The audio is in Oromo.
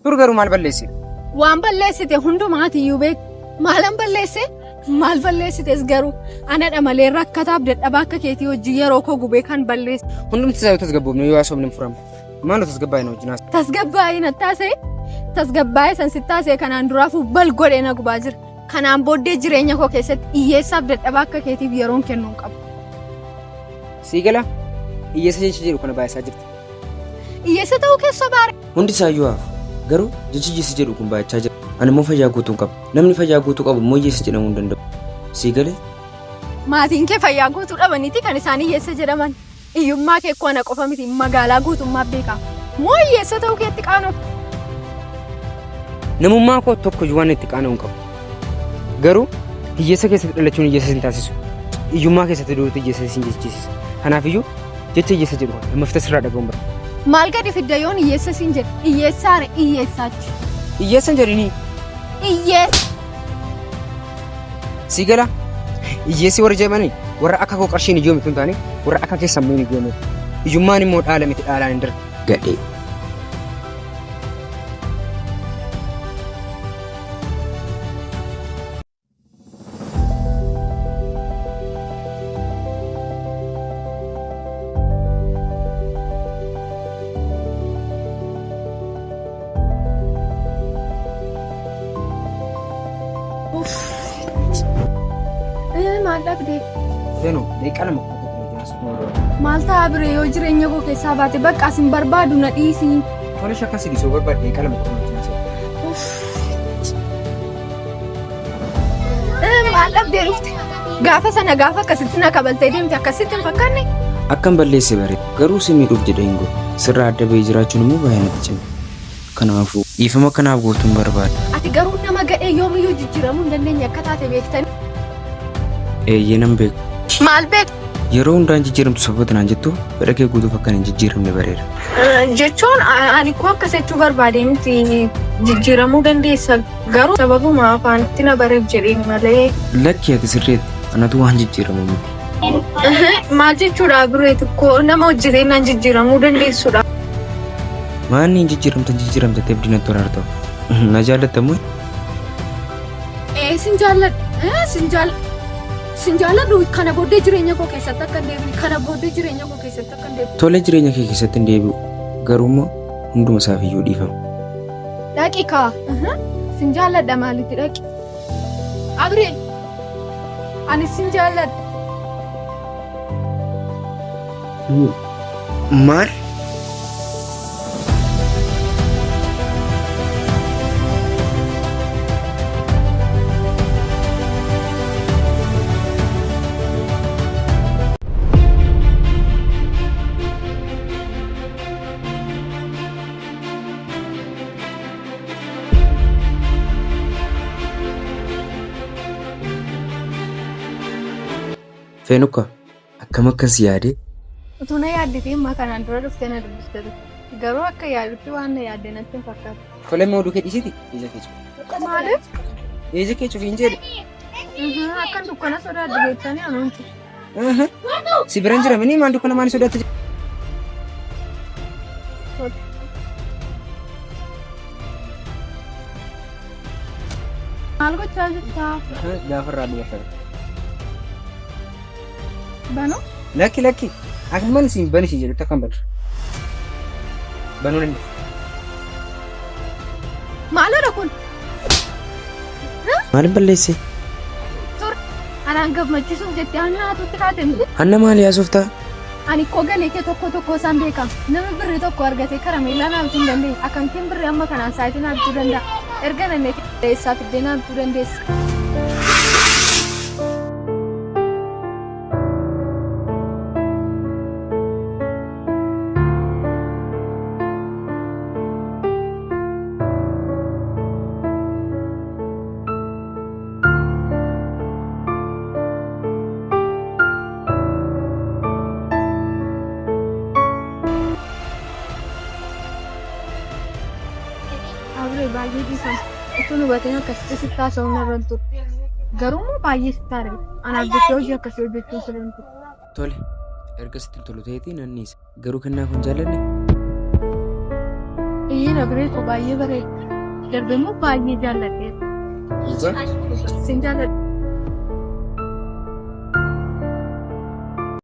Tur garuu maal balleesse? Waan balleessite hundumaatiyyuu beek. Maalan balleesse? Maal balleessites garuu anadha malee rakkataaf dadhabaa akka keetii hojii yeroo koo gubee kan balleesse. Hundumti isaa yoo tasgabboofne yoo haasofne hin furama. Maaloo tasgabbaa'e na wajjin haasa'e. Tasgabbaa'ii na taasee tasgabbaa'ee san si taasee kanaan duraafuu bal godhee na gubaa jira. Kanaan booddee jireenya koo keessatti hiyyeessaaf dadhabaa akka keetiif yeroon kennuu hin qabu. Sii gala hiyyeessa jecha jedhu kana baay'isaa jirti. Hiyyeessa ta'uu keessoo baare. Hundi isaayyuu hafu. Garuu jechi hiyyeessa jedhu kun baay'achaa jira. Ani immoo fayyaa guutuun qaba. Namni fayyaa guutuu qabu immoo hiyyeessa jedhamuu hin danda'u. Sii galee? Maatiin kee fayyaa guutuu dhabaniiti kan isaan hiyyeessa jedhaman. Hiyyummaa kee akkoo ana qofa miti magaalaa guutummaa beeka. Moo hiyyeessa ta'uu keetti qaanofta? Namummaa koo tokko iyyuu waan itti qaana'u hin qabu. Garuu hiyyeessa keessatti dhalachuun hiyyeessa sin taasisu. Hiyyummaa keessatti du'uutu hiyyeessa sin jechisiisa. Kanaafiyyuu jecha hiyyeessa jedhu kana lammaffita sirraa dhaga'uun barbaada. Maal gadi fidda yoon hiyyeessa siin jedhe? Hiyyeessaare hiyyeessaachi. Hiyyeessa hin jedhinii. Hiyyeessa. Sii gala hiyyeessi warri jedhamani warra akka koo qarshiin hiyyoome tun taane warra akka kee sammuun hiyyoome. Hiyyummaan immoo dhaala miti dhaalaan hin darbu. Gadhee. Maal dhabdee? Feenoo daqiiqaa lama qofa tokko wajjin haasofuu. Maal ta'a biree yoo jireenya koo keessaa baate bakka asin barbaadu na dhiisi. Tole shakka si dhiisuu barbaade daqiiqaa lama qofa wajjin haasofuu. Maal dhabdee dhufte? Gaafa sana gaafa akkasitti na kabaltee deemte akkasitti hin fakkaanne? Akkan balleesse bare garuu si miidhuuf jedhee hin godhu. Sirraa adda bahee jiraachuun immoo baay'ee natti cime. Kanaafuu dhiifama akka naaf gootuun barbaada. Ati garuu nama gadhee yoomiyyuu jijjiiramuu hin dandeenye akka taate beektanii. Eeyyee nan beeka. Maal beekta? Yeroo hundaa hin jijjiiramtu sababa naan jettu fedha kee guutuuf akkan hin jijjiiramne bareera. Jechuun ani koo akkas jechuu barbaadee miti jijjiiramuu dandeessa garuu sababuma afaanitti na bareef jedheen malee. Lakki ati sirriitti anatu waan jijjiiramu miti. Maal jechuudha biree tokko nama hojjetee naan jijjiiramuu dandeessudha. Maanni hin jijjiiramta hin jijjiiramta jettee abdii natti horaarta. Na jaallatta moo? Ee sin jaalladha. Ee sin jaalladha. Sin jaalladhu kana booddee jireenya koo keessatti akka hin deebine kana booddee jireenya koo keessatti akka hin deebine. Tole jireenya kee keessatti hin deebi'u. Garuu immoo hunduma isaaf iyyuu dhiifama. Dhaqi kaa. Sin jaalladha maalitti dhaqi. Abree. Ani sin jaalladha. Maal? Feenukka akkam akkan si yaade. Utuu na yaadditee ammaa kanaan dura dhuftee na dubbiste turte. Garuu akka yaadutti waan na yaadde natti hin fakkaatu. Tole immoo oduu kee dhiisiti ija kee cufi. Maaliif? Ija kee cufi hin jedhe. Akkan dukkana sodaadhu beektanii anuun cufi. Si biran jira mini maal dukkana maal sodaatta Maal gochaa jirtaa? Gaafa irraa dubarta. Banu? Lakki lakki akkuman isin bani isin jedhutti akkan badu. Banuu dandeessa. Maalidha kun? Maalin balleesse? Tur. Anaan gammachiisuuf jettee ana haatuutti kaate miti. Hanna maali haasoftaa? Ani koo galee kee tokko tokko isaan beeka. Nama birrii tokko argatee karameellaa naa bituu hin dandeenye. Akkamittiin birrii amma kanaan saayitii naa bituu danda'a? Erga nannee eessaa fiddee naa bituu dandeessa? Abree baay'ee dhiifama. Utuu nu bateen akkasitti sitti haasa'uun narra hin turre. Garuu immoo baay'ee sitti aaree. Anaaf jettee hojii akkasii hojjechuun sirra hin turre. Tole, erga sitti hin tolu ta'eetii nan dhiisa. Garuu kennaa kun jaallanne? Eeyyee na biree koo baay'ee bareeda. Darbe immoo baay'ee jaalladheera. Sin jaalladha.